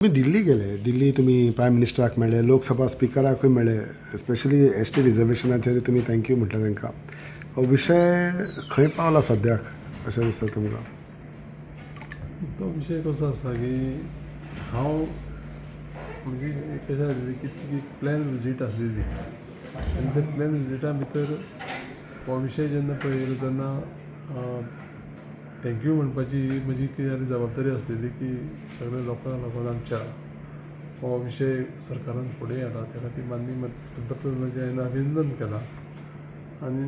तुमी दिल्ली गेले, दिल्ली तुमी प्रायम मिनिस्टराक मेळ्ळे, लोकसभा स्पिकराकूय मेळ्ळे. स्पेशली एसटी रिजर्वेशनाचेर तुमी thank you म्हटलें तांकां. हो विशय खंय पावला सद्याक अशें दिसता तुमकां? तो विशय कसो आसा की हांव म्हणजे कशें आसलें की ती एक प्लॅन विजीट आसलेली आनी त्या प्लॅन विजिटा भितर हो विशय जेन्ना पळय येयलो तेन्ना thank you म्हणपाची ही म्हजी कितें जाली जबाबदारी आसलेली की सगल्या लोकांक लागून आमच्या हो विशय सरकारान फुडें व्हेला. त्या खातीर माननीय पंतप्रधानाचें हांवें अभिनंदन केलां. आनी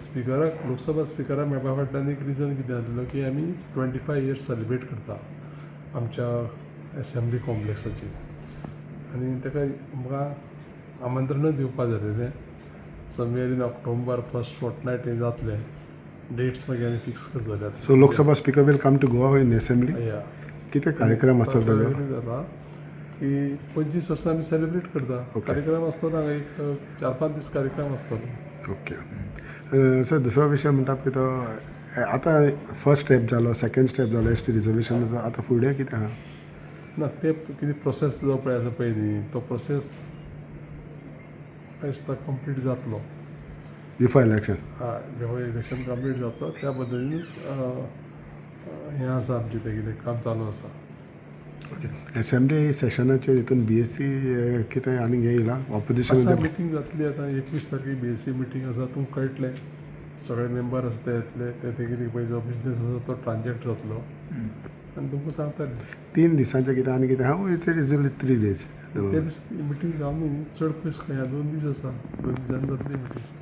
स्पिकराक, लोकसभा स्पिकराक मेळपा फाटल्यान एक रिजन कितें आसलेलो की आमी 25 इयर्स सेलिब्रेट करता आमच्या एसेंब्ली कॉम्प्लेक्साची आनी ताका म्हाका आमंत्रणूय दिवपा जालेलें. Somewhere in October first fortnight हें जातलें. डेट्स मागीर आमी फिक्स करतले. So Lok Sabha Speaker will come to Goa in assembly? या. कितें कार्यक्रम आसतलो ताजो? कितें जाता की 25 वर्सां आमी सेलिब्रेट करता. कार्यक्रम आसतलो हांगा, एक 4-5 दीस कार्यक्रम आसतलो. ओके सर, दुसरो विशय म्हणटा पळय तो आतां फर्स्ट स्टेप जालो, सेकंड स्टेप जालो एसटी रिजर्वेशनाचो. आतां फुडें कितें आहा? ना, ते कितें प्रोसेस जो पळय आसा पळय न्ही, तो प्रोसेस म्हाका दिसता कंप्लीट जातलो. Before election? हय, बिफोर इलेक्शन कंप्लीट जातलो. त्या पद्दतीन हें आसा, आमचें तें कितें काम चालू आसा. ओके, एसेंब्ली सेशनाचेर हितून बीएसी कितें आनी हें येयलां आसा. ऑपोजिशन? मिटींग जातली आतां. 21 तारखेक बीएसी मिटींग आसा. तुमकां कळटलें, सगळे मेंबर आसा ते येतले. ते ते कितें पळय जो बिजनेस आसा तो ट्रान्जॅक्ट जातलो आनी तुमकां सांगतले. 3 दिसांचें कितें आनी कितें आहा? It is 3 days? ते दीस मिटींग जावन न्ही, चड पयस खंय, 2 दीस आसा. 2 दिसांनी जातली मिटींग.